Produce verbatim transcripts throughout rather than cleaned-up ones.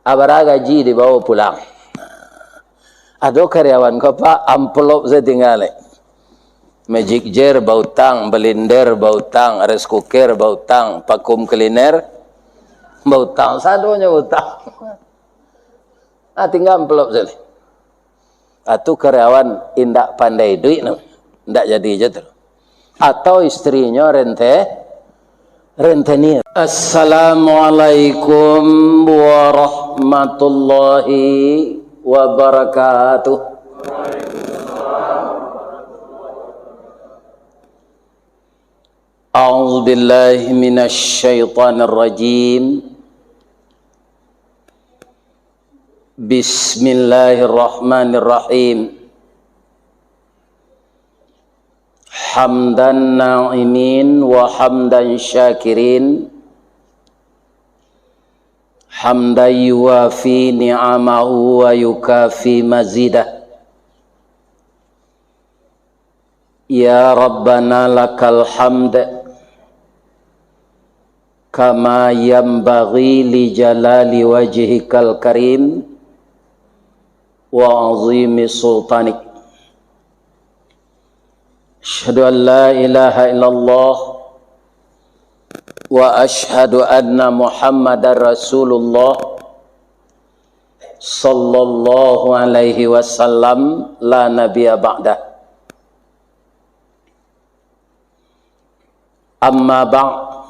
Abara gaji dibawa pulang. Ado karyawan ko, Pak, amplop sajo tingga, eh. Magic Jar bautang, blender bautang, rice cooker bautang, vacuum cleaner bautang, sadonyo bautang. Ah, tingga amplop sajo. Ah, tu karyawan indak pandai duit, no. Indak jadi je tu. Atau istrinyo rente-, rentenir. Assalamualaikum warahmatullahi wabarakatuh. A'udzubillahi minasyaitonirrajim. Bismillahirrahmanirrahim. Hamdan na'imin wa hamdan syakirin, hamdan yuwafi ni'amahu wa yukafi mazidah. Ya Rabbana, lakal hamd, kama yanbaghi li jalali wajhikal karim wa azimi sultanik. Asyhadu an la ilaha illallah wa asyhadu anna Muhammadar Rasulullah sallallahu alaihi wasallam, la nabiyya ba'dah. Amma ba'd.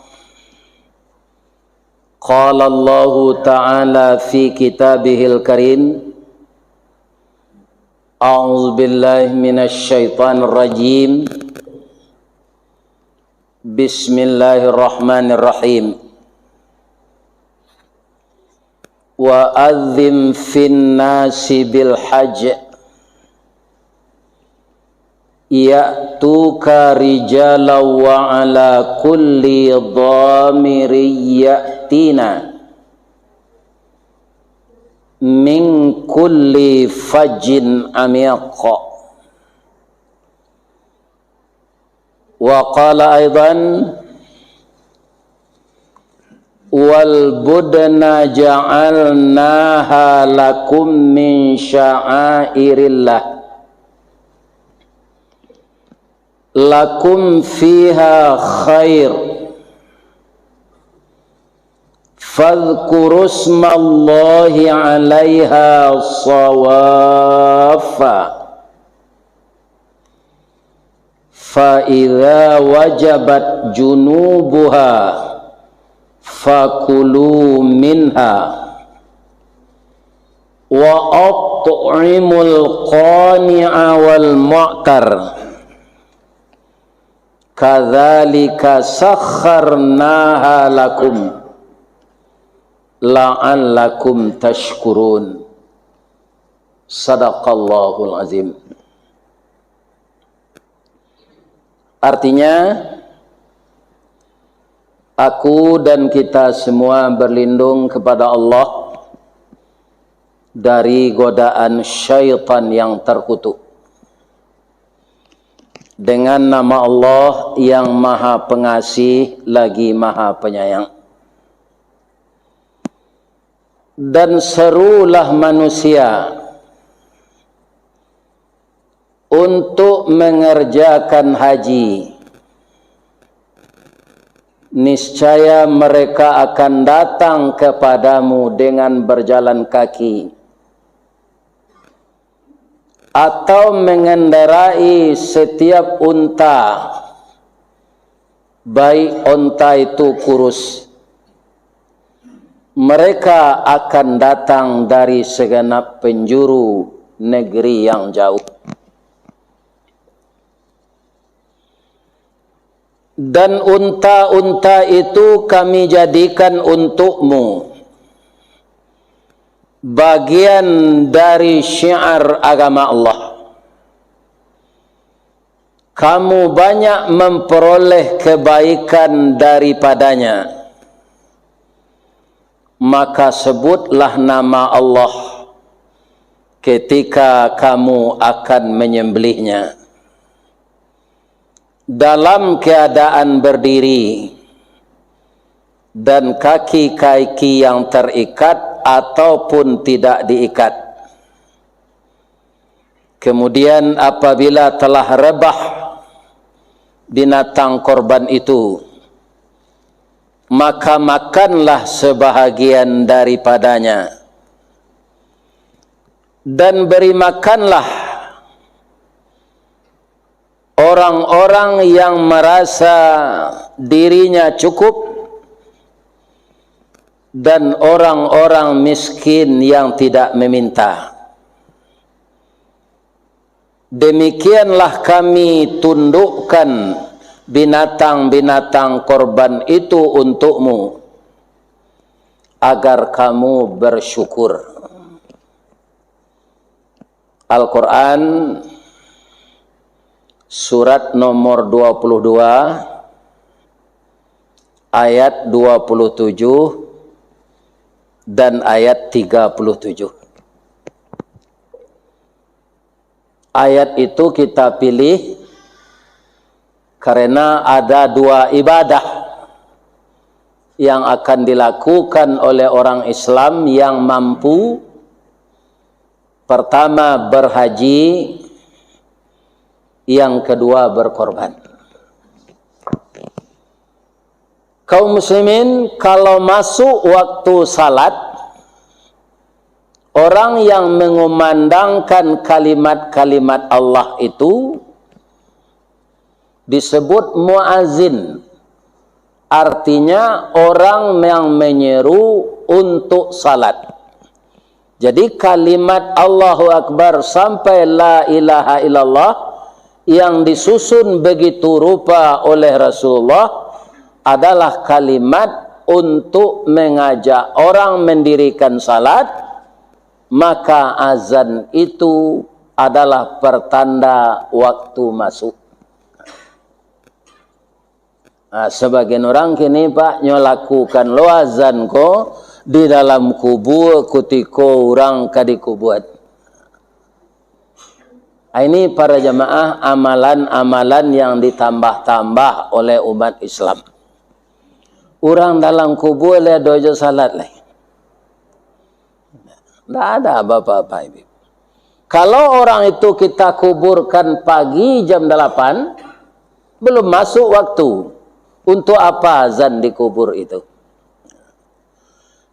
Qala Allahu ta'ala fi kitabihil karim, a'udzu billahi minasy syaithanir rajim. Bismillahirrahmanirrahim. Wa adzim fin nasi bil hajj ya'tuka rijalan wa ala kulli dhamirin ya'tina min kulli fajjin amiq. Wa qala aidan, wal budna ja'alnaha lakum min sya'airillah, lakum fiha khair, fadzkurusmallahi alaiha shawafa, fa idza wajabat junubuha, fakulu minha, wa at'imul qani'a wal mu'tar, kadzalika sakharnaha lakum, la'allakum tasykurun. Sadaqallahul azim. Artinya, aku dan kita semua berlindung kepada Allah dari godaan syaitan yang terkutuk, dengan nama Allah yang Maha Pengasih lagi Maha Penyayang. Dan serulah manusia untuk mengerjakan haji, niscaya mereka akan datang kepadamu dengan berjalan kaki, atau mengendarai setiap unta, baik onta itu kurus. Mereka akan datang dari segenap penjuru negeri yang jauh. Dan unta-unta itu Kami jadikan untukmu bagian dari syiar agama Allah. Kamu banyak memperoleh kebaikan daripadanya, maka sebutlah nama Allah ketika kamu akan menyembelihnya. Dalam keadaan berdiri, dan kaki-kaki yang terikat ataupun tidak diikat. Kemudian, apabila telah rebah binatang korban itu, maka makanlah sebahagian daripadanya, dan beri makanlah orang-orang yang merasa dirinya cukup, dan orang-orang miskin yang tidak meminta. Demikianlah Kami tundukkan binatang-binatang korban itu untukmu, agar kamu bersyukur. Al-Quran, surat nomor dua puluh dua, ayat dua puluh tujuh dan ayat tiga puluh tujuh. Ayat itu kita pilih karena ada dua ibadah yang akan dilakukan oleh orang Islam yang mampu. Pertama, berhaji, yang kedua, berkorban. Kaum muslimin, kalau masuk waktu salat, orang yang mengumandangkan kalimat-kalimat Allah itu disebut muazin, artinya orang yang menyeru untuk salat. Jadi, kalimat Allahu Akbar sampai La ilaha illallah yang disusun begitu rupa oleh Rasulullah adalah kalimat untuk mengajak orang mendirikan salat, maka azan itu adalah pertanda waktu masuk. Nah, sabagian urang kini, Pak, nyo lakukan lo azan ko di dalam kubua kutiko urang ka dikubuan. Ah, ini para jamaah, amalan-amalan yang ditambah-tambah oleh umat Islam. Urang dalam kubua lai ado jo salat lai. Ndak ada bapak-bapak, ibu. Kalau orang itu kita kuburkan pagi jam delapan, belum masuk waktu. Untuk apa azan di kubur itu?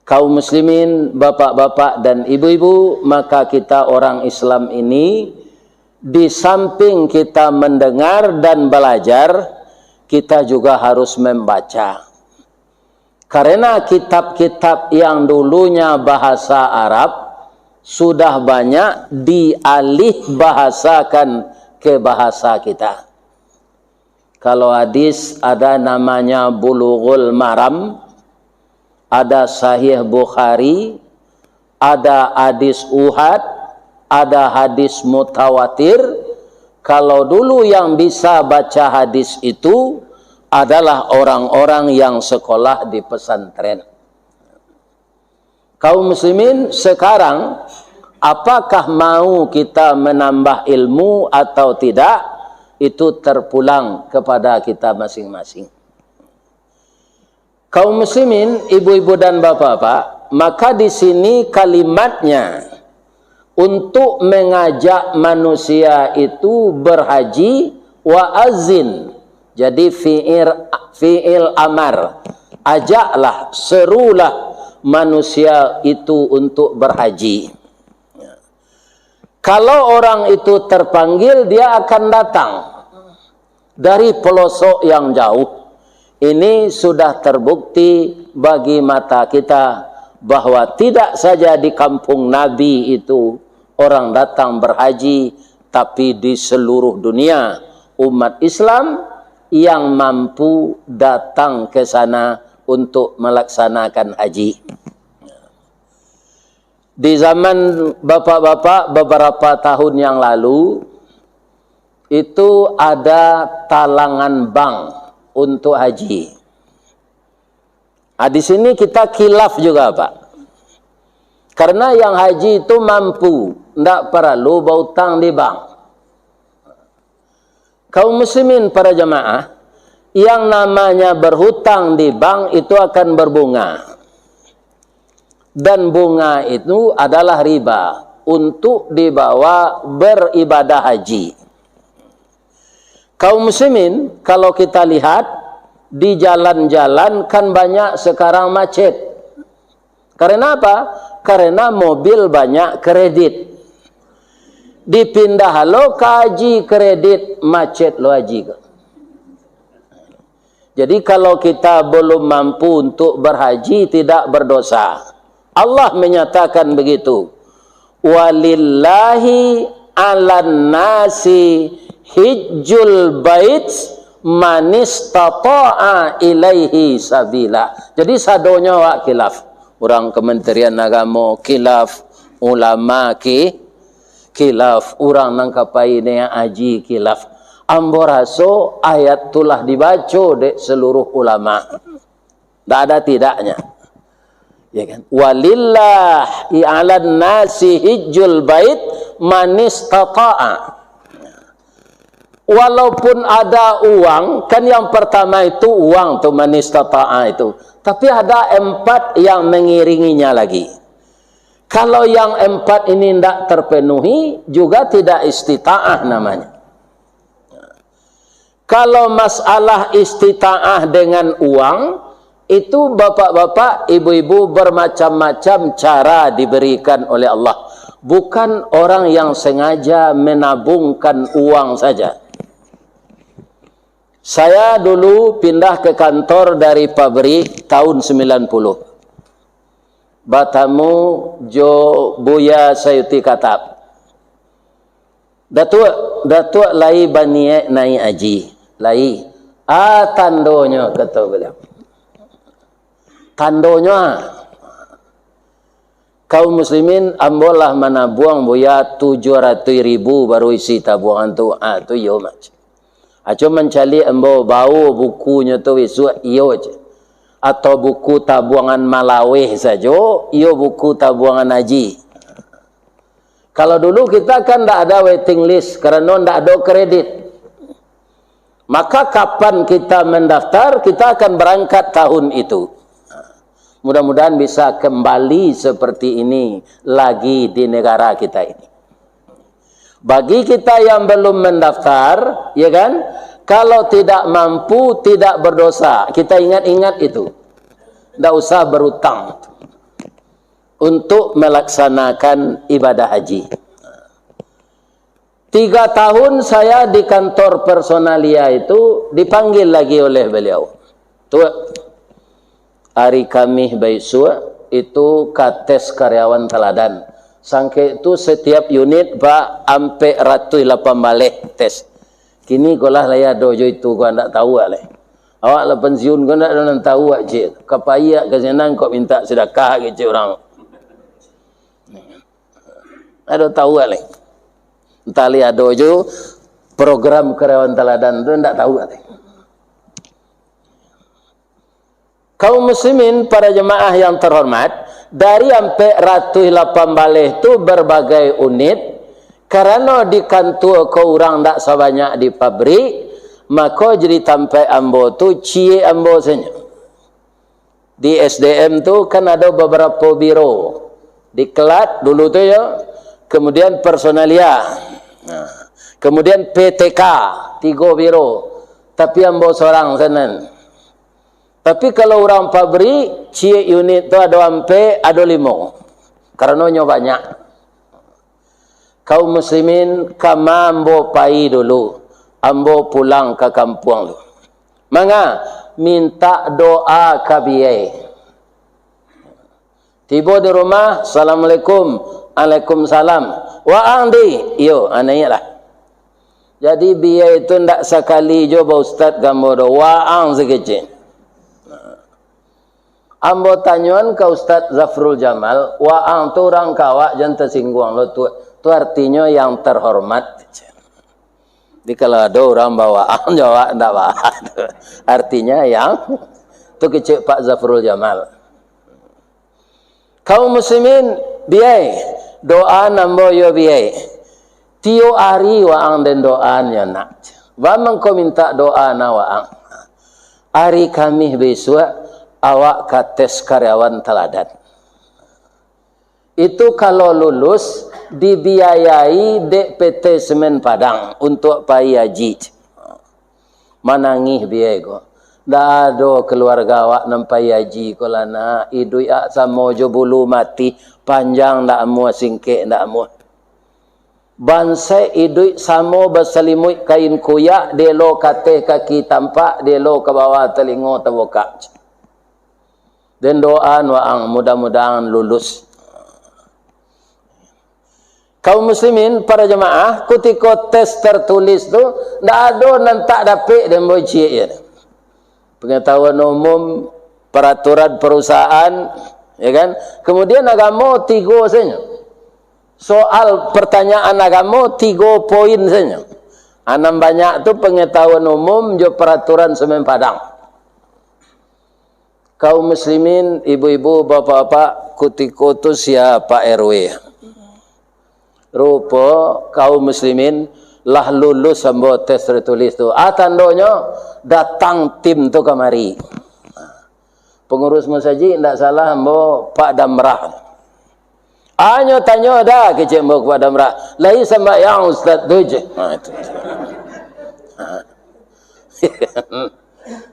Kaum muslimin, bapak-bapak dan ibu-ibu, maka kita orang Islam ini, di samping kita mendengar dan belajar, kita juga harus membaca. Karena kitab-kitab yang dulunya bahasa Arab sudah banyak dialih bahasakan ke bahasa kita. Kalau hadis, ada namanya Bulughul Maram, ada Sahih Bukhari, ada hadis Uhad, ada hadis mutawatir. Kalau dulu yang bisa baca hadis itu adalah orang-orang yang sekolah di pesantren. Kaum muslimin, sekarang, apakah mau kita menambah ilmu atau tidak, itu terpulang kepada kita masing-masing. Kaum muslimin, ibu-ibu dan bapak-bapak, maka di sini kalimatnya untuk mengajak manusia itu berhaji, wa azin. Jadi fi'il, fi'il amar. Ajaklah, serulah manusia itu untuk berhaji. Kalau orang itu terpanggil, dia akan datang dari pelosok yang jauh. Ini sudah terbukti bagi mata kita bahwa tidak saja di kampung Nabi itu orang datang berhaji, tapi di seluruh dunia umat Islam yang mampu datang ke sana untuk melaksanakan haji. Di zaman bapak-bapak beberapa tahun yang lalu, itu ada talangan bank untuk haji. Ah, di sini kita khilaf juga, Pak. Karena yang haji itu mampu, ndak perlu bautang di bank. Kaum muslimin, para jamaah, Yang namanya berhutang di bank itu akan berbunga. Dan bunga itu adalah riba untuk dibawa beribadah haji. Kaum muslimin, kalau kita lihat, di jalan-jalan kan banyak sekarang macet. Karena apa? Karena mobil banyak kredit. Dipindah lo ka haji kredit, macet lo haji ko. Jadi, kalau kita belum mampu untuk berhaji, tidak berdosa. Allah menyatakan begitu, "Walillahi 'alan nasi hijjul bait manistata'a ilaihi sabila." Jadi, sadonyo awak khilaf. Urang Kementerian Agamo khilaf, ulama ki-, khilaf, urang nan ka pai naiak haji khilaf. Ambo raso ayat tu lah dibaco dek seluruh ulama. Ndak ada tidaknya. Ya kan? "Walillahi 'alan nasi hijjul bait manistata'a." Walaupun ada uang, kan yang pertama itu uang tu, manistata'a itu. Tapi ada empat yang mengiringinya lagi. Kalau yang empat ini ndak terpenuhi, juga tidak istita'ah namanya. Kalau masalah istita'ah dengan uang, itu bapak-bapak, ibu-ibu, bermacam-macam cara diberikan oleh Allah. Bukan orang yang sengaja menabungkan uang saja. Saya dulu pindah ke kantor dari pabrik tahun sembilan puluh. Batamu jo Buya Sayuti Katap. "Datuak, Datuak lai baniaik naiak haji?" "Lai." "Ah, tandonyo," kato baliau. "Tandonyo, ah." "Kaum muslimin, ambo lah manabuang, Buya, tujuah ratuih ribu baru isi tabuangan tu." "Ah, tu iyo, Mak." Aco mancaliak ambo, bao bukunyo tu isuak, iyo je. Atau buku tabuangan malaweh sajo, iyo buku tabuangan haji. Kalau dulu kita kan ndak ada waiting list, karano ndak ado kredit. Maka kapan kita mendaftar, kita akan berangkat tahun itu. Mudah-mudahan bisa kembali seperti ini lagi di negara kita ini. Bagi kita yang belum mendaftar, ya kan, kalau tidak mampu, tidak berdosa. Kita ingat-ingat itu. Ndak usah berutang untuk melaksanakan ibadah haji. Tiga tahun saya di kantor personalia itu, dipanggil lagi oleh beliau. Tu, hari Kamih baisuak itu ka tes karyawan taladan. Sangkek tu setiap unit, Pak, ampek ratuih lapan baleh tes. Kini ko lah lai ado jo itu, ko ndak tahu lai. Awak lah pensiun, ko ndak ado nan tahu, Cik. Ka pai ka sinan, kok minta sedekah, kecek urang. Ado tahu lai. Entah lai ado jo program karyawan taladan tu, ndak tahu lai. Kaum muslimin, para jemaah yang terhormat, dari ampek ratuih lapan baleh tu berbagai unit, karano di kantua ko urang ndak sabanyak di pabrik, mako jadi tampek ambo tu ciek ambo sajo. Di S D M tu kan ado babarapo biro. Diklat dulu tu yo, kemudian personalia, nah, kemudian P T K, tigo biro. Tapi ambo sorang sanan. Tapi kalau urang pabrik, ciek unit tu ado ampek, ado limo. Karano nyo banyak. Kaum muslimin, kama ambo pai dulu, ambo pulang ka kampuang dulu. Manga, mintak doa ka biyai. Tibo di rumah, "Assalamualaikum." "Waalaikumsalam." "Waang di?" "Iyo." "Ah, naiaklah." Jadi, biyai tu ndak sakali jo ba ustad ka ambo doh, waang sakecek. Ambo tanyoan ka Ustaz Zafrul Jamal, waang tu urang ka awak, jan tasingguang lo tu, tu artinyo yang terhormat. Jadi kalau ado urang bawaang jo awak, ndak baa tu. Artinyo yang tu kecek Pak Zafrul Jamal. Kaum muslimin, biyai, doaan ambo yo biyai. Tiok ari waang den doaan yo nak. Baa mangko mintak doa na waang. Ari Kamih bisuak, awak ka tes karyawan taladan. Itu kalau lulus, dibiayai dek P T Semen Padang untuak pai haji. Manangih biai ko. Ndak ado kaluarga awak nan pai haji ko lah, nak. Iduik ak samo jo bulu mati, panjang ndak amuah, singkek ndak amuah. Bansaik iduik samo basalimuik kain kuyak, dielo ka ateh kaki tampak, dielo ka bawah talingo tabukak. Den doaan waang, mudah-mudahan lulus. Kaum muslimin, para jamaah, kutiko tes tertulis tu, ndak ado nan tak dapek den boh ciek je. Pengetahuan umum, peraturan perusahaan, ya kan? Kemudian agamo tigo sajo. Soal pertanyaan agamo tigo poin sajo. Anam banyak tu pengetahuan umum jo peraturan Semen Padang. Kaum muslimin, ibu-ibu, bapak-bapak, kutiko tu sia Pak R W. Rupo kaum muslimin lah lulus ambo tes tertulis tu. Ah, tandonyo datang tim tu kamari. Pengurus masajik ndak salah ambo Pak Damrah. Anyo tanyo dah kecek ambo kepada Damrah. Lai sambahyang ustaz tu je. Ha, itu. Ha.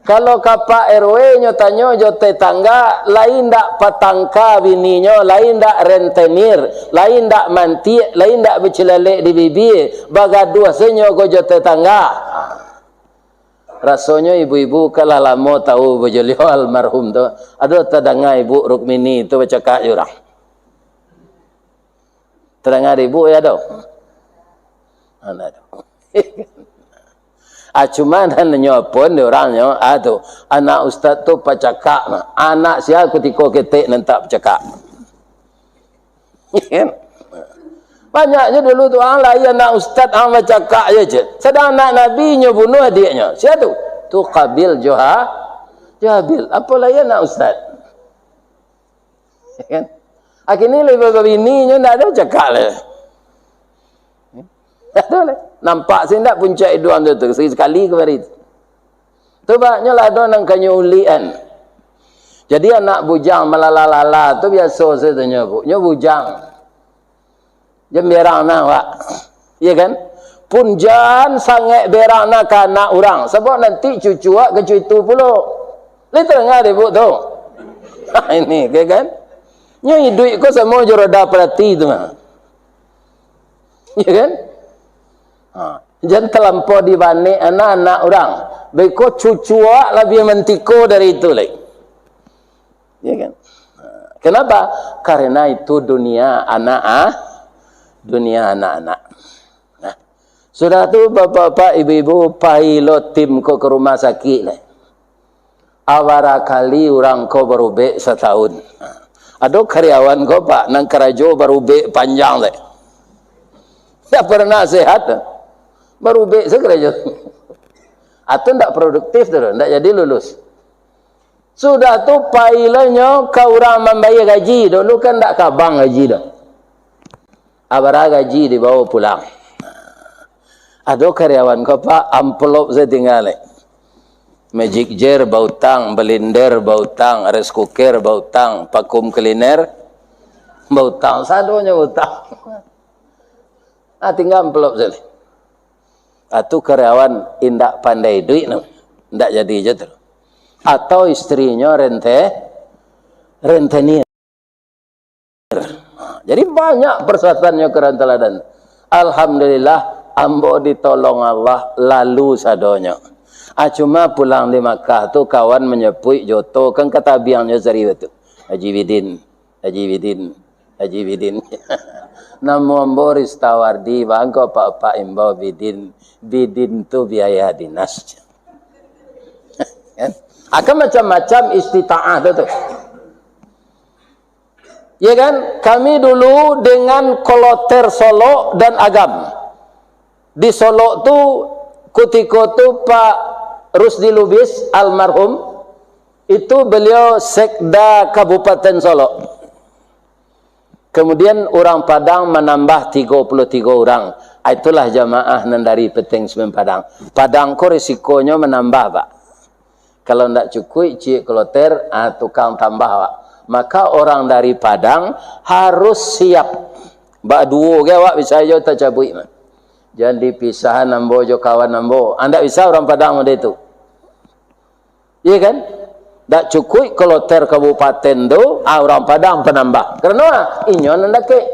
Kalau ka Pak R W nyo tanyo jo tetangga, lai ndak patangka bininyo, lai ndak rentenir, lai ndak mantiak, lai ndak bacilalek di bibia, bagaduah sajo ko jo tetangga. Rasonyo ibu-ibu kan lah lamo tahu bajolio almarhum tu. Ado tadanga Ibu Rukmini tu bacakak jo urang. Tadanga dek ibu, yo ado? Ado. Ah, cuma nan nyo pun di urang nyo, ah, tu, anak ustaz tu pacakak mah. Anak sia kutiko ketek nan tak pacakak. Banyaknyo dulu tu, ah, lai anak ustaz, ah, bacakak je, cek. Sadang anak Nabi nyo bunuh adiaknyo. Sia tu? Tu Qabil jo Ha-, jo Habil. Apo lai anak ustaz? Ya kan? Akhirnyo lai babini nyo ndak ado cakak lai. Ndak ado lai. Nampak se ndak puncak iduang tu, tu. Sekali-sekali kamari tu. Tu banyak lah ado nan kanyo ulikan. Jadi anak bujang malala-lala tu biaso se tu nyo, Bu. Nyo bujang. Jan berang nah, Wak. Iya kan? Pun jan sangaik berang nah ka anak urang. Sabab nanti cucu wak ka cuitu pulo. Lai tadanga dek ibu tu? Ini, iya kan? Nyo iduik ko samo jo roda parati tu mah. Iya kan? Ha. Jan talampau dibanek anak-anak urang. Beko cucu wak labiah mantiko dari itu lai. Ya kan? Kenapa? Karena itu dunia anak, ah, dunia anak-anak. Nah, sudah tu, bapak-bapak, ibu-ibu, pai lo tim ko ka rumah sakik lai. Abarah kali urang ko barubek satahun. Ado karyawan ko, Pak, nan karajo barubek panjang lai. Ndak pernah sehat. Barubek se karajo. Atau ndak produktif tu, ndak jadi lulus. Sudah tu, pai lo nyo ka urang mambayia gaji. Dulu kan ndak kabang gaji doh. Abarah gaji dibawa pulang. Ado karyawan ko, Pak, amplop se tingga lai. Magic Jar bautang, blender bautang, rice cooker bautang, vacuum cleaner bautang, sadonyo bautang. Ah, tingga amplop se lai. Ah, tu karyawan indak pandai iduik tu. Indak jadi je tu. Atau istrinyo rente-, rentenir. Jadi banyak persyaratannya karyawan teladan. Alhamdulillah, ambo ditolong Allah lalu sadonyo. Ah, cuma pulang di Makkah tu kawan manyapuik joto kan katabiangnyo sari tu. Haji Bidin, Haji Bidin, Haji Bidin. Namo ambo Ristawardi, bangko Pak-pak imbau Bidin. Bidin tu biaya dinas. Kan? Akan macam-macam istitaah tu, tu. Ya kan? Kami dulu dengan Kloter Solok dan Agam. Di Solok tu, kutiko tu Pak Rusdi Lubis, almarhum, itu beliau sekda Kabupaten Solok. Kemudian urang Padang manambah tigo puluah tigo urang. Ah, itulah jamaah nan dari Peteng Semen Padang. Padang ko risikonyo manambah, Pak. Kalau ndak cukuik, ciek kloter, ah, tukang tambah awak. Maka orang dari Padang harus siap. Baduo ge awak bisa jo tacabuik mah. Jan dipisahan ambo jo kawan ambo. Ah, ndak bisa urang Padang model tu. Iya kan? Ndak cukuik kloter kabupaten tu, ah, urang Padang panambah. Karano inyo nan dakek.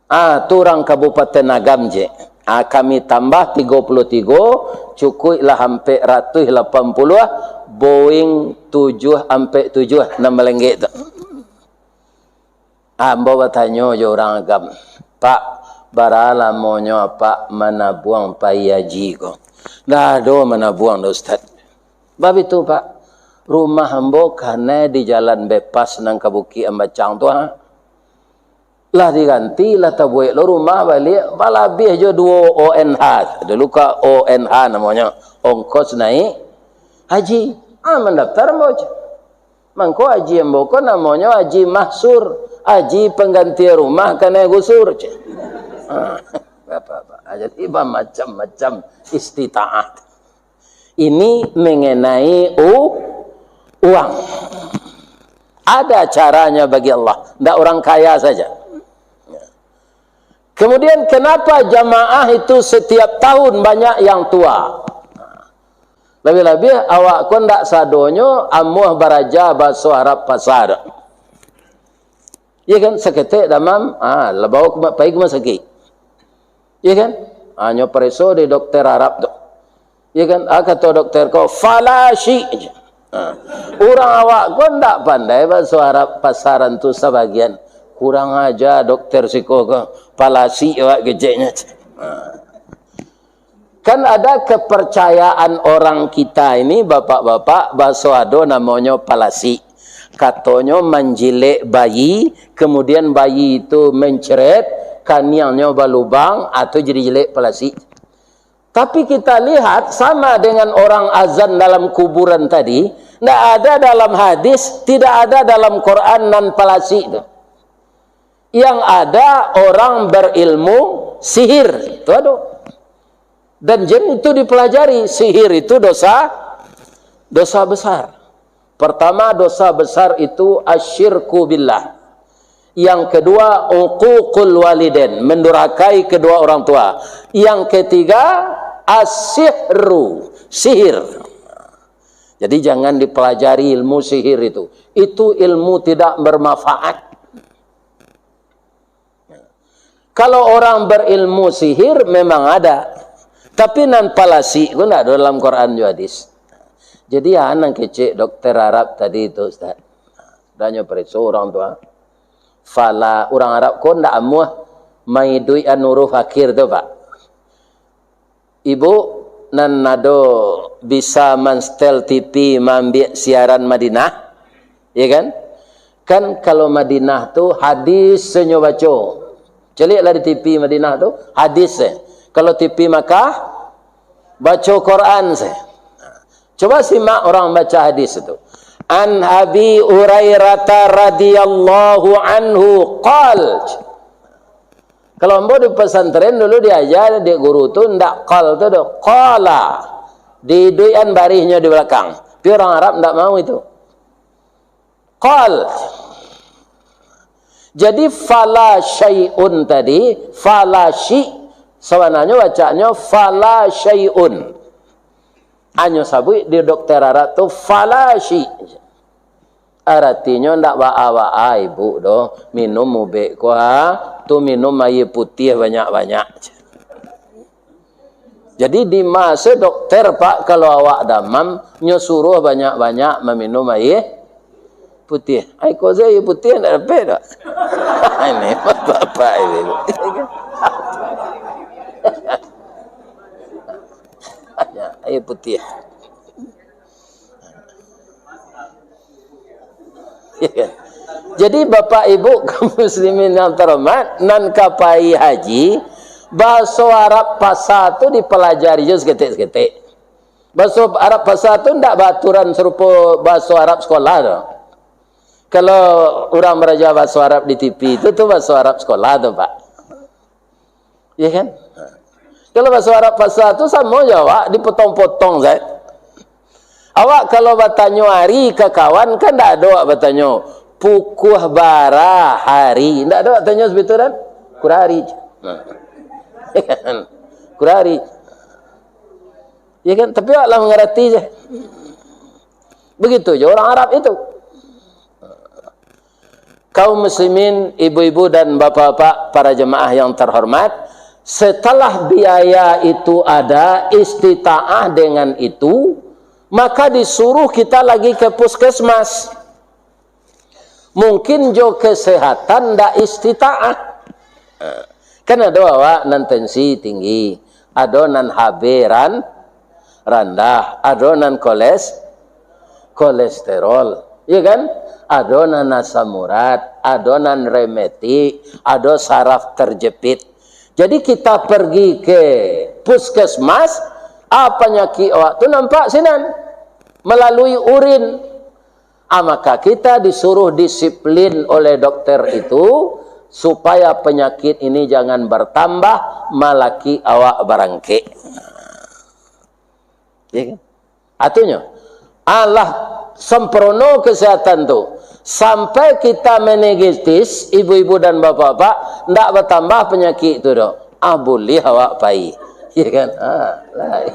Ah, tu urang Kabupaten Agam je. Ah, kami tambah tigo puluah tigo, cukuiklah ampek ratuih lapan puluah, Boeing tujuah ampek tujuah nan malenggek tu. Ah, ambo batanyo jo urang Agam, "Pak, bara lamonyo Apak manabuang pai haji ko?" "Ndak ado manabuang doh, Ustaz." "Bab itu, Pak, rumah ambo kanai di Jalan Bepas nan ka Bukik Ambacang tu, ha." Lah diganti, lah tabuek lo rumah baliak, balabiah jo duo O N H. Dulu ka O N H namonyo, ongkos naik haji. Ah, mandaftar ambo, ceh. Mangko haji ambo ko namonyo Haji Mahsur, haji pangganti rumah kanai gusur, ceh. Ah, apa-apa. Ah, jadi bamacam-macam istitaah. Ini mengenai u-, uang. Ada caranya bagi Allah, ndak orang kaya saja. Kemudian, kenapa jamaah itu setiap tahun banyak yang tua? Labiah-labiah awak ko ndak sadonyo amuah baraja baso Arab pasa. Iya kan, saketek damam, ah, lah bawa ke ma-, pai ka rumah sakik. Iya kan? Ah, nyo pareso di dokter Arab tu. Iya kan? Ah, kato dokter ko, "Fala syi'." Ah. Urang awak ko ndak pandai baso Arab pasaran tu sabagian. "Kurang aja dokter siko ko, fala syi' awak keceknyo." Ah. Kan ada kepercayaan orang kita ini, bapak-bapak, baso ado namonyo fala syi'. Katonyo manjilek bayi, kemudian bayi itu mencret, kaniangnyo balubang, atau jadi jelek fala syi'. Tapi kita lihat, sama dengan orang azan dalam kuburan tadi, ndak ada dalam hadis, tidak ada dalam Quran nan fala syi' tu. Yang ada orang berilmu sihir, itu ado. Dan jin itu dipelajari, sihir itu dosa, dosa besar. Pertama, dosa besar itu asyirku billah. Yang kedua, uququl walidain, mendurhakai kedua orang tua. Yang ketiga, asihru, sihir. Jadi jangan dipelajari ilmu sihir itu. Itu ilmu tidak bermanfaat. Kalau orang berilmu sihir, memang ada. Tapi nan fala syi' ko ndak ado dalam Quran jo hadis. Jadi, ah, nan kecek dokter Arab tadi tu, Ustaz. Danyo pareso urang tu, ah. Fala, urang Arab ko ndak amuah maiduik an huruf akhir tu, Pak. Ibu nan ado bisa manstel T V maambiak siaran Madinah, ya kan? Kan kalau Madinah tu hadis se nyo baco. Caliaklah di T V Madinah tu, hadis se. Kalau T V Makkah, baco Quran se. Coba simak orang baca hadis tu. An Abi Hurairah radhiyallahu anhu qal. Kalau ambo di pesantren dulu diaja dek guru tu, ndak qal tu doh, qala. Diiduikan barihnyo di balakang. Tapi urang Arab ndak mau itu. Qal. Jadi, fala syai'un tadi, fala syi', sabananyo bacanyo fala syai'un. Anyo sabuik di dokter Arab tu fala syi'. Aratinyo ndak baa-baa ibu doh, minum ubek ko ha, tu minum aia putiah banyak-banyak. Jadi di maso dokter, Pak, kalau awak damam, nyo suruah banyak-banyak maminum aia putiah. Ai ko se aia putiah ndak dapek doh. Ini bapak ini. Aia putiah. Jadi, Bapak Ibu kaum muslimin yang terhormat, nan ka pai haji, baso Arab pasa tu dipelajari jo saketek-saketek. Baso Arab pasa tu ndak baaturan sarupo baso Arab sekolah tu. Kalau urang baraja baso Arab di T V tu, tu baso Arab sekolah tu, Pak. Ya kan? Kalau baso Arab pasa tu samo jo awak dipotong-potong sajo. Awak kalau batanyo ari ka kawan, kan ndak ado awak batanyo, "Pukua bara hari?" Ndak ado awak tanyo sabitu kan? "Kurari." Nah. Kurari. Ya kan? Tapi awak lah mangarati sajo. Begitu jo urang Arab itu. Kaum muslimin, ibu-ibu dan bapak-bapak, para jemaah yang terhormat, setelah biaya itu ada, istitaah dengan itu, maka disuruh kita lagi ke puskesmas. Mungkin jo kesehatan ndak istitaah. Kan ado awak nan tensi tinggi, ado nan H B ran-, randah, ado nan koles-, kolesterol, iya kan? Ado nan asam urat, ado nan rematik, ado saraf terjepit. Jadi kita pergi ke puskesmas, ah, panyakik awak tu nampak sinan, melalui urin. Ah, maka kita disuruh disiplin oleh dokter itu, supaya penyakit ini jangan bertambah, malaki awak barangkek. Ya kan? Artinyo, alah sempurno kesehatan tu. Sampai kita meningitis, ibu-ibu dan bapak-bapak, ndak bertambah penyakit tu doh. Ah, buliah awak pai. Ya kan? Ah, lah.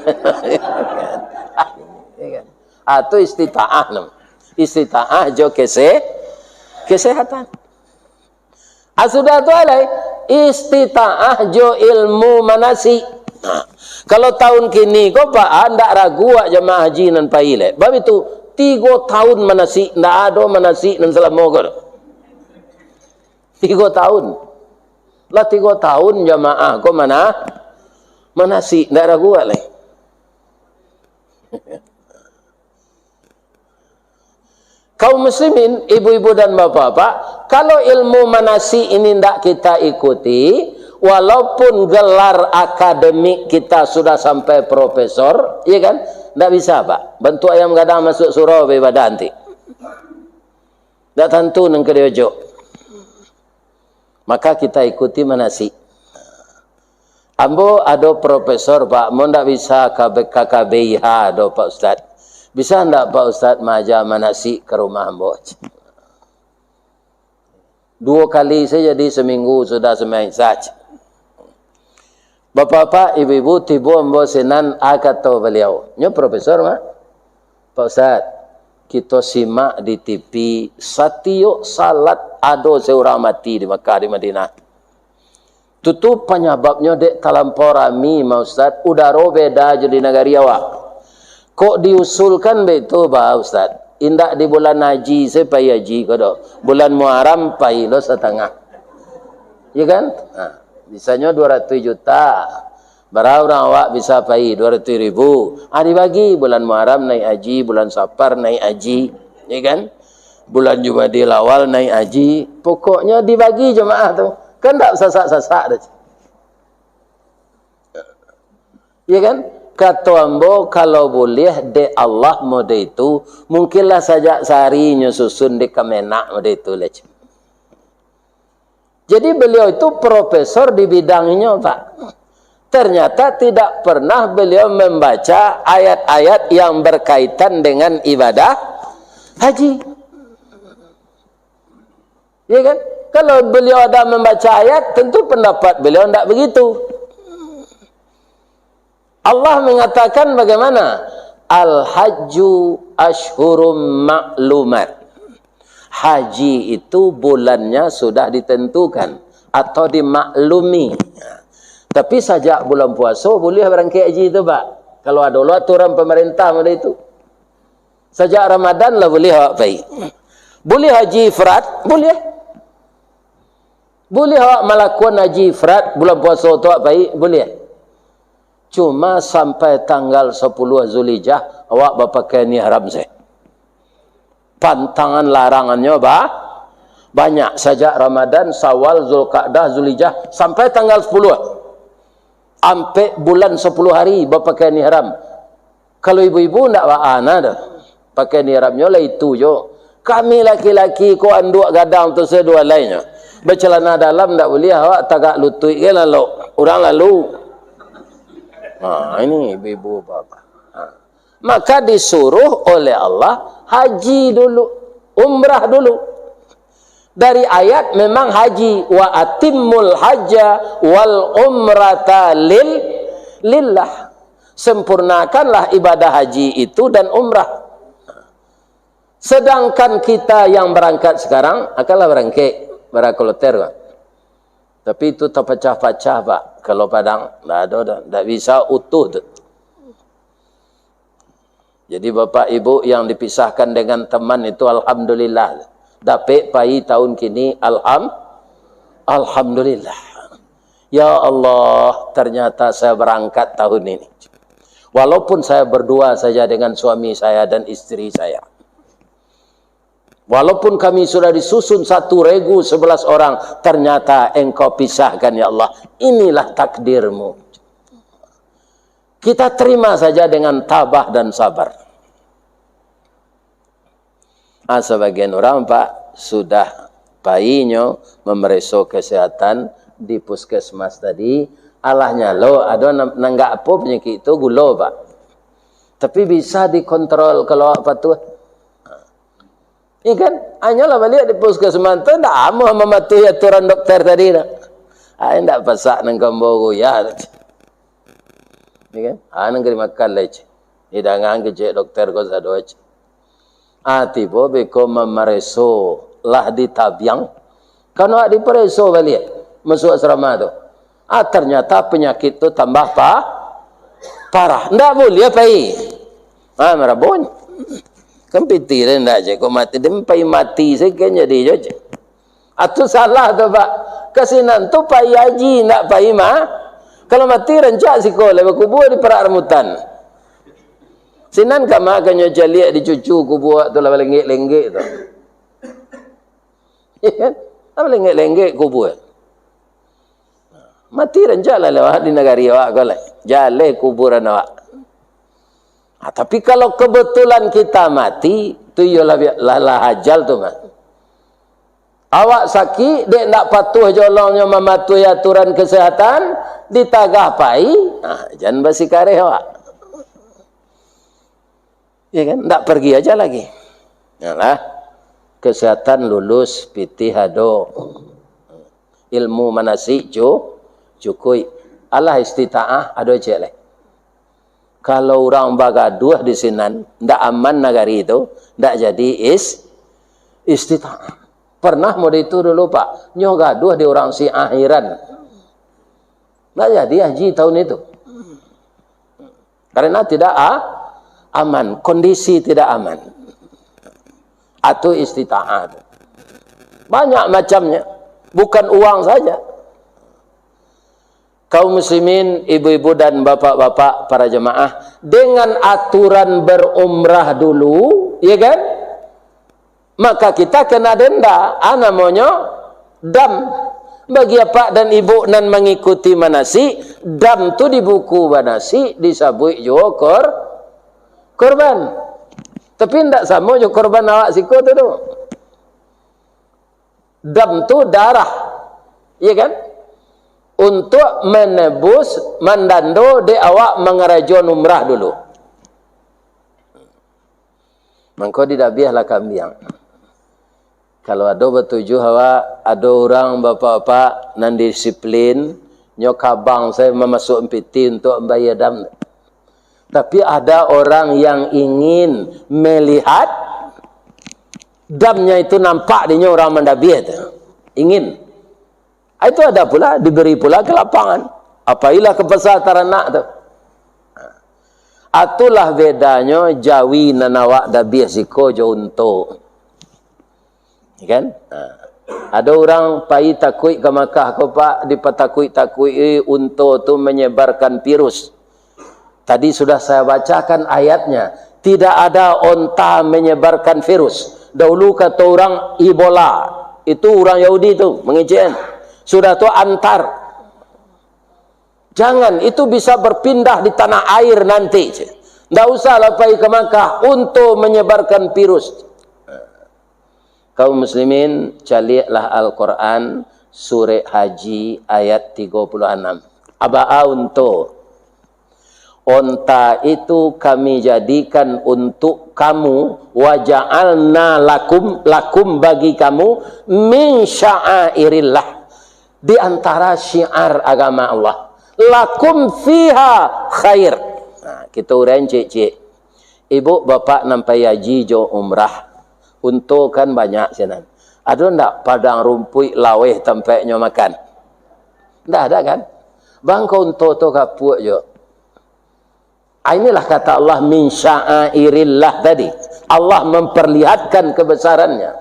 Ya kan? Ah, tu istitaah nam. Istitaah jo kese-, kesehatan. Ah, sudah tu alai, istitaah jo ilmu manasik. Nah, kalau tahun kini ko, Pak, ah, ndak ragu awak jamaah haji nan pai lai. Bab itu, tigo tahun manasik, ndak ado manasik nan salamo ko doh. Tigo tahun. Lah tigo tahun jamaah ko mana, manasik, ndak ragu awak lai. Kaum muslimin, ibu-ibu dan bapak-bapak, kalau ilmu manasik ini ndak kita ikuti, walaupun gelar akademik kita sudah sampai profesor, iya kan? Ndak bisa, Pak. Bantuak ayam gadang masuk surau baibadah nanti. Ndak tantu nan ka diojok. Maka kita ikuti manasik. Ambo ado profesor, Pak, ambo ndak bisa ka B-, ka K B I H doh, Pak Ustaz. Bisa ndak, Pak Ustaz, maaja manasik ka rumah ambo? Duo kali sajo, jadi saminggu sudah sumbayang Isya. Bapak-bapak, ibu-ibu, tibo ambo sinan, a kato baliau. Nyo profesor, Mak. "Pak Ustaz, kito simak di T V, satiok salat ado se urang mati di Makkah, di Madinah. Tu, tu panyababnyo dek talampau rami, ma Ustaz, udaro beda jo di nagari awak. Kok diusulkan baitu, ba Ustaz? Indak di bulan haji se pai haji ko doh. Bulan Muharram pai lo satangah." Ya kan? Ha, misalnyo duo ratuih juta. Bara urang awak bisa pai? Duo ratuih ribu. Ah, dibagi, bulan Muharram naiak haji, bulan Safar naiak haji, ya kan? Bulan Jumadil Awal naiak haji. Pokoknyo dibagi jamaah tu. Kan ndak sasak-sasak doh. Ya kan? Kato ambo, kalau buliah dek Allah model itu, mungkinlah sajak sahari nyo susun di Kemenag model itu lah. Jadi, beliau itu profesor di bidang inyo, Pak. Ternyata tidak pernah beliau membaca ayat-ayat yang berkaitan dengan ibadah haji. Ya kan? Kalau beliau ada membaca ayat, tentu pendapat beliau ndak begitu. Allah mengatakan bagaimana? "Al-hajju ashhurum ma'lumat." Haji itu bulannya sudah ditentukan atau dimaklumi. Tapi sajak bulan puaso buliah barangkek haji tu, Pak. Kalau ado lo aturan pemerintah model itu. Sajak Ramadan lah buliah awak pai. Buliah haji ifrad, buliah. Buliah awak malakuan haji ifrad bulan puaso tu awak pai, buliah. Cuma sampai tanggal sapuluah Zulhijjah, awak bapakaian ihram se. Pantangan larangannyo ba-, banyak. Sajak Ramadan, Syawal, Zulkaadah, Zulhijjah, sampai tanggal sapuluah. Ampek bulan sapuluah hari bapakaian ihram. Kalau ibu-ibu ndak baa na doh. Pakaian ihramnyo lah itu jo. Kami laki-laki ko anduak gadang tu saduo alainyo. Bacelana dalam ndak buliah, awak tagak lutuik ge lalok. Urang lalu. Ha, ini ibu-ibu bapak. Ha. Maka disuruh oleh Allah haji dulu, umrah dulu. Dari ayat memang haji, "Wa atimmul hajja wal umrata lil-, lillah." Sempurnakanlah ibadah haji itu dan umrah. Sedangkan kita yang berangkat sekarang, akanlah berangkat, bara kloter, Pak. Tapi itu tapacah-pacah, Pak. Kalau Padang, ndak ado doh, ndak bisa utuh tu. Jadi, Bapak Ibu yang dipisahkan dengan teman itu, alhamdulillah. Dapek pai tahun kini, alham-, alhamdulillah. Ya Allah, ternyata saya berangkat tahun ini. Walaupun saya berdua saja dengan suami saya dan istri saya. Walaupun kami sudah disusun satu regu sebelas orang, ternyata Engkau pisahkan, ya Allah. Inilah takdir-Mu. Kita terima saja dengan tabah dan sabar. Ah, sabagian urang, Pak, sudah painyo mamareso kesehatan di puskesmas tadi, alah nyalo, ado nan, nanggak apo panyakik tu, gulo, Pak. Tapi bisa dikontrol kalau awak patuah. Iya kan? Hanyolah baliak di puskesmas tu, ndak amuah mamatuhi aturan dokter tadi tu. Ah, ndak pasak nan kambo guyah. Iya kan? Ah, nan ka dimakan lai, cik. Didangan kecek dokter ko sado, cik. Ah, tibo beko mamareso, lah ditabiang. Kan awak dipareso baliak, masuak asrama tu. Ah, ternyata panyakik tu tambah pa-, parah. Ndak buliah pai. Ah, marabonyo. Kan piti deh ndak je, kok mati. Dia pai mati saja kan jadi je. Ah, tu salah tu, Pak. Ka sinan tu pai haji, ndak pai ma-, kalau mati rancak siko, lah bakubua di parak rambutan. Sinan ka ma kanyo caliak di cucu kubua tu lah balenggek-lenggek tu. Iya kan? Lah balenggek-lenggek kubua. Mati rancak lah lewat di nagari awak ko lah. Jaleh kuburan awak. Ah, tapi kalau kebetulan kita mati, tu iyolah bi-, lah, lah ajal tu mah. Awak sakik, dek ndak patuah jolongnyo mamatuhi aturan kesehatan, ditagah pai, ah, jan basikareh awak. Ya kan? Ndak pergi aja lagi. Yalah, kesehatan lulus, pitih ado, ilmu manasik cu-, cukuik. Alah istitaah, ado ciek lai. Kalau urang bagaduah di sinan, ndak aman nagari tu, ndak jadi is-, istitaah. Pernah mode itu dulu, Pak. Nyo gaduah di urang Syiah Iran. Ndak jadi haji tahun itu. Karena tidak a-, aman, kondisi tidak aman. Atau istitaah. Banyak macamnya. Bukan uang saja. Kaum muslimin, ibu-ibu dan bapak-bapak para jemaah, dengan aturan berumrah dulu, ya kan? Maka kita kena denda, ah, namonyo dam. Bagi apak dan ibu nan mangikuti manasik, dam tu di buku manasik disabuik juo kor-, korban. Tapi ndak samo jo korban awak siko tu, tu. Dam tu darah, iya kan? Untuk menebus, mandando dek awak mangarajoan umrah dulu. Mangko didabiahlah kambiang. Kalau ado batujuh awak, ado urang bapak-bapak nan disiplin, nyo kabang sajo mamasuak piti untuak mambayia dam. Tapi ada orang yang ingin melihat damnya itu nampak dinyo urang mandabiah tu. Ingin. Ah, itu ada pula, diberi pula ke lapangan. Apailah ke pasar taranak tu. Ah, itulah bedanyo jawi nan awak dabiah siko jo unto. Ya kan? Ha. Ado urang pai takuik ka Makkah ko, Pak, dipatakuik-takuik, eh, unto tu manyebarkan virus. Tadi sudah saya bacakan ayatnya. Tidak ada onta menyebarkan virus. Dahulu kato urang Ebola. Itu urang Yahudi tu, mangecekan. Sudah tu antar. Jangan, itu bisa berpindah di tanah air nanti. Ndak usahlah pai ka Makkah unto manyebarkan virus. Kaum muslimin, caliaklah Al-Quran, Surat Haji ayat tigo puluah anam. Abaa unto. Onta itu Kami jadikan untuk kamu, wa ja'alna lakum, lakum bagi kamu, min sya'airillah, di antara syiar agama Allah. Lakum fiha khair. Nah, kita uraian ciek-ciek. Ibu bapak nan pai haji jo umrah, unto kan banyak sinan. Ado ndak padang rumpuik laweh tampeknyo makan? Ndak ada kan? Bangko unto tu kapuak jo. Ah, inilah kata Allah, min sya'airillah tadi. Allah memperlihatkan kebesarannya.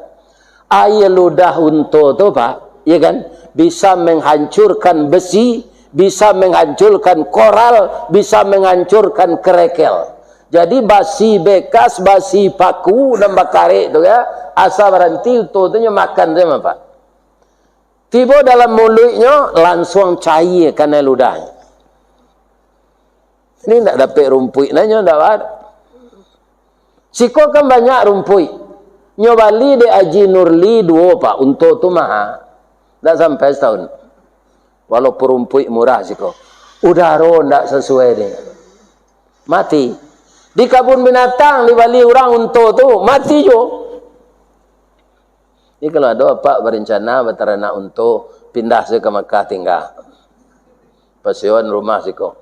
Aia ludah unto tu, Pak, ya kan, bisa menghancurkan besi, bisa menghancurkan koral, bisa menghancurkan kerekel. Jadi basi bekas, basi paku nan bakarek tu ya, asa baranti unto tu nyo makan sajo, Pak. Tibo dalam muluiknyo, lansuang caia kanai ludahnyo. Ini ndak dapek rumpuik, nanyo ndak ada. Siko kan banyak rumpuik. Nyo bali dek Haji Nurli duo, Pak, unto tu maha. Ndak sampai satahun. Walaupun rumpuik murah siko. Udaro ndak sasuai dengan. Mati. Di kabun binatang dibali urang unto tu, mati juo. Jadi kalau ado apak barencana bataranak unto, pindah se ka Makkah tingga. Pasewan rumah siko.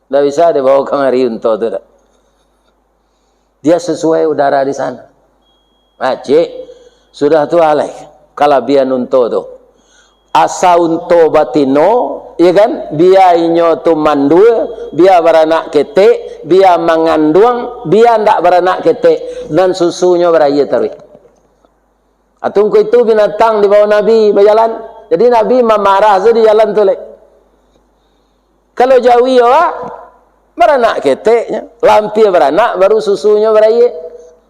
Ndak bisa dibao kamari unto tu, dak. Dia sesuai udara di sana. Nah, cik, sudah tu alai kalabihan unto tu. Asa unto batino, ya kan? Bia inyo tu mandul, bia baranak ketek, bia manganduang, bia ndak baranak ketek, nan susunyo baraia taruih. Atau ko itu binatang dibao Nabi bajalan. Jadi Nabi mamarah se di jalan tu, lek. Kalau jawi awak, baranak keteknyo, lampia baranak, baru susunyo baraia.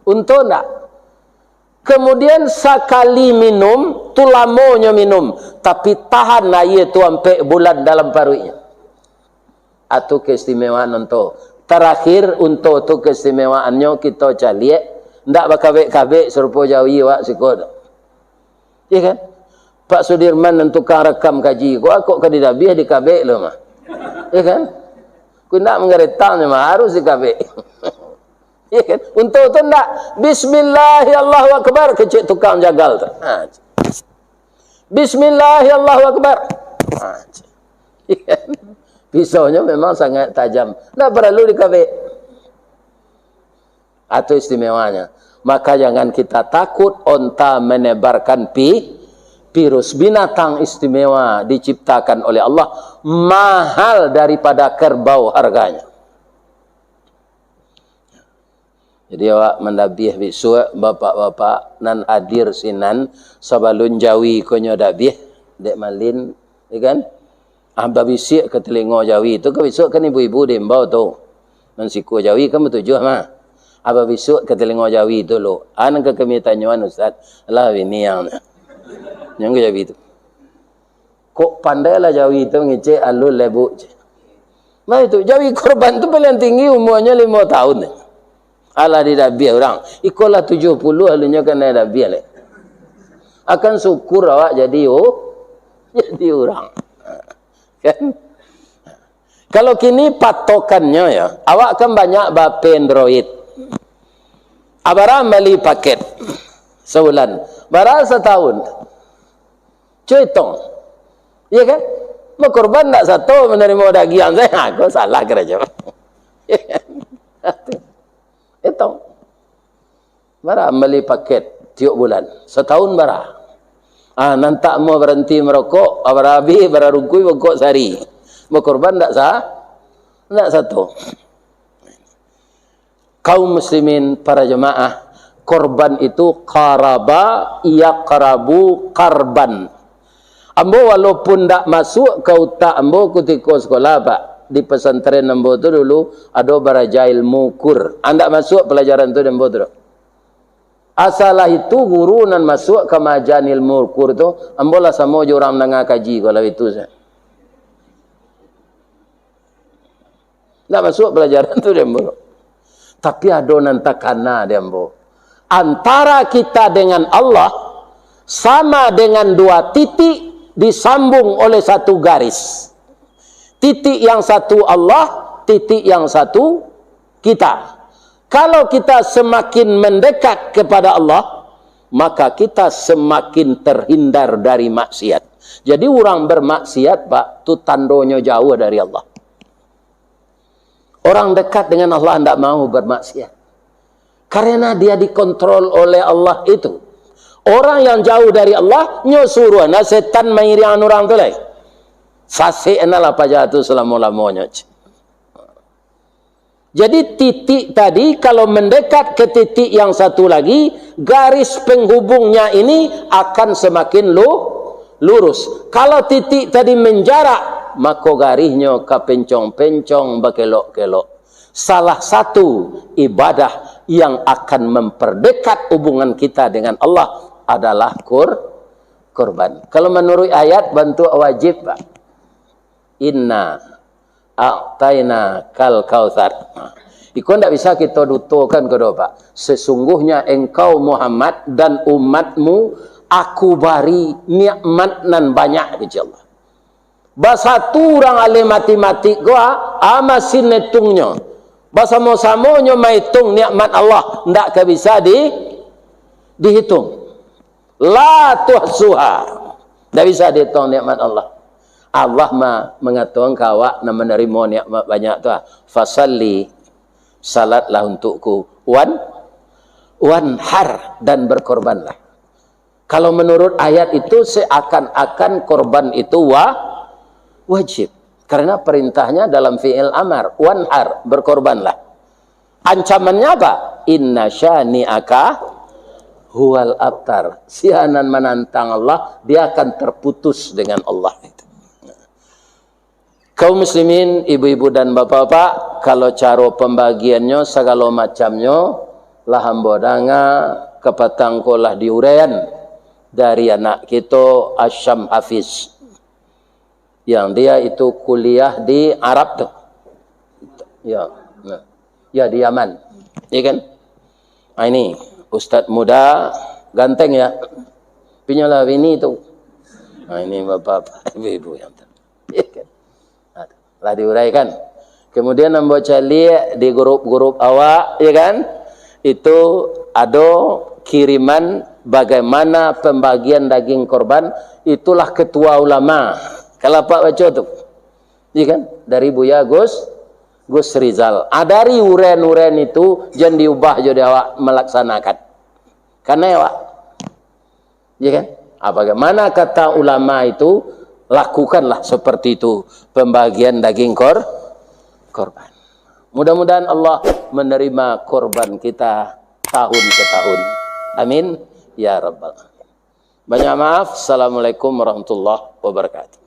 Unto ndak. Kemudian sakali minum, tu lamonyo minum, tapi tahan aia tu ampek bulan dalam paruiknyo. Atu keistimewaan unto. Tarakhir, unto tu keistimewaannyo kito caliak, ndak bakabek-kabek sarupo jawi awak siko tu. Iya kan? Pak Sudirman nan tukang rakam kaji ko, kok ka didabiah dikabek lo mah. Iya kan? Ku ndak manggaretang nyo mah, harus dikabek. Iya kan? Unto tu ndak, "Bismillah, Allahu Akbar," kecek tukang jagal tu. Ha. "Bismillah, Allahu Akbar." Ha. Iya kan? Pisaunyo memang sangat tajam. Ndak paralu dikabek. Atau istimewanya. Maka jangan kita takut onta menebarkan pi-, virus. Binatang istimewa diciptakan oleh Allah, mahal daripada kerbau harganya. Jadi awak mandabiah bisuak, bapak-bapak nan hadir sinan, sabalun jawi ko nyo dabiah, dek malin, ya kan? Ah, babisuak ka talingo jawi tu, ka bisuak kan ibu-ibu diimbau tu. Nan siko jawi kan batujuah mah. Ah, babisuak ka talingo jawi tu lo. Ah, nan ka kami tanyoan, Ustaz. Lah biniang. Nyo ka jawi tu. Kok pandai lah jawi tu ngecek alun lebok, cek. Nah itu, jawi korban tu paling tinggi umurnyo limo tahun. Alah didabiah urang. Iko lah tujuah puluah alunnyo kanai dabiah leh. Akan syukur awak jadi, oh, jadi urang. Kan? Kalau kini patokannyo ya, awak kan banyak ba-P Android. Abara mambali paket sabulan? Bara satahun? Cuitong. Iya kan? Bakorban ndak sato manarimo dagiang sajo. Ha, ko salah karajo. Iya kan? Itong. Bara mambali paket tiok bulan? Satahun bara? Ah, nan tak mau baranti marokok, ah, bara abih, bara rungkui, bongkok sari. Bakorban ndak sa-, ndak sato. Kaum muslimin, para jamaah, korban itu qaraba yaqrabu qarban. Ambo walaupun ndak masuk ka utak ambo kutiko sekolah, Pak, di pesantren ambo tu dulu ado baraja ilmu Qur. Ah, ndak masuk pelajaran tu di ambo tu doh. Asalah itu guru nan masuk ka maaja ilmu Qur tu, ambo lah samo jo urang mandanga kaji ko lah itu sajo. Ndak masuk pelajaran tu di ambo. Tapi ado nan takana di ambo. Antara kita dengan Allah sama dengan dua titik disambung oleh satu garis. Titik yang satu Allah, titik yang satu, kita. Kalau kita semakin mendekat kepada Allah, maka kita semakin terhindar dari maksiat. Jadi, urang bermaksiat, Pak, tu tandonyo jauah dari Allah. Orang dekat dengan Allah ndak mau bermaksiat. Karena dia dikontrol oleh Allah itu. Orang yang jauh dari Allah, nyo suruah nah setan mairiangan urang tu lai. Sasek nah lah paja tu salamo-lamonyo. Jadi, titik tadi kalau mendekat ke titik yang satu lagi, garis penghubungnya ini akan semakin lu-, lurus. Kalau titik tadi menjarak, mako garihnyo ka pencong-pencong, bakelok-kelok. Salah satu ibadah yang akan memperdekat hubungan kita dengan Allah adalah kur-, kurban. Kalau menurut ayat, bantuak wajib, Pak. Inna a'taina kal kautsar. Nah, iko ndak bisa kito dutokan ko doh, Pak. Sesungguhnya engkau, Muhammad, dan umatmu, Aku bari nikmat nan banyak, kecek Allah. Basatu urang ahli matematik ko, ah, ah, masin netungnyo. Basamo-samonyo maitung nikmat Allah, ndak ka bisa di-, dihitung. La tuhsuha. Ndak bisa dihitung nikmat Allah. Allah ma-, mangatokan ka awak nan manarimo nikmat banyak tu, ah, "Fasalli, salatlah untukku, wan-, wanhar, dan berkorbanlah." Kalau menurut ayat itu, seakan-akan korban itu wa-, wajib. Karena perintahnya dalam fi'il amar, "Wanhar, berkorbanlah." Ancamannya apa? "Inna syani'aka huwal abtar." Sia nan manantang Allah, dia akan terputus dengan Allah. Kaum muslimin, ibu-ibu dan bapak-bapak, kalau caro pambagiannyo, sagalo macamnyo, lah ambo danga, kapatang ko lah diuraian dari anak kito, Asyam Hafiz. Yang dia itu kuliah di Arab tu. Ya, nah. Ya, di Yaman. Ya kan? Ah, ini ustaz muda, ganteng ya. Punyo lah bini tu. Nah, ini bapak-bapak, ibu-ibu yang tu. Ya kan? Nah, lah diuraikan. Kemudian ambo caliak di grup-grup awak, ya kan? Itu ado kiriman bagaimana pembagian daging korban, itulah ketua ulama. Kalau Pak baco tu. Iya kan? Dari Buya Gus, Gus Rizal. Ah, dari uren-uren itu, jan diubah jo dek awak malaksanakan. Kanai awak. Iya kan? Ah, bagaimana kata ulama itu, lakukanlah seperti itu pembagian daging kor-, korban. Mudah-mudahan Allah menerima korban kita tahun ke tahun. Amin. Ya Rabbal Alamin. Banyak maaf. Assalamualaikum warahmatullahi wabarakatuh.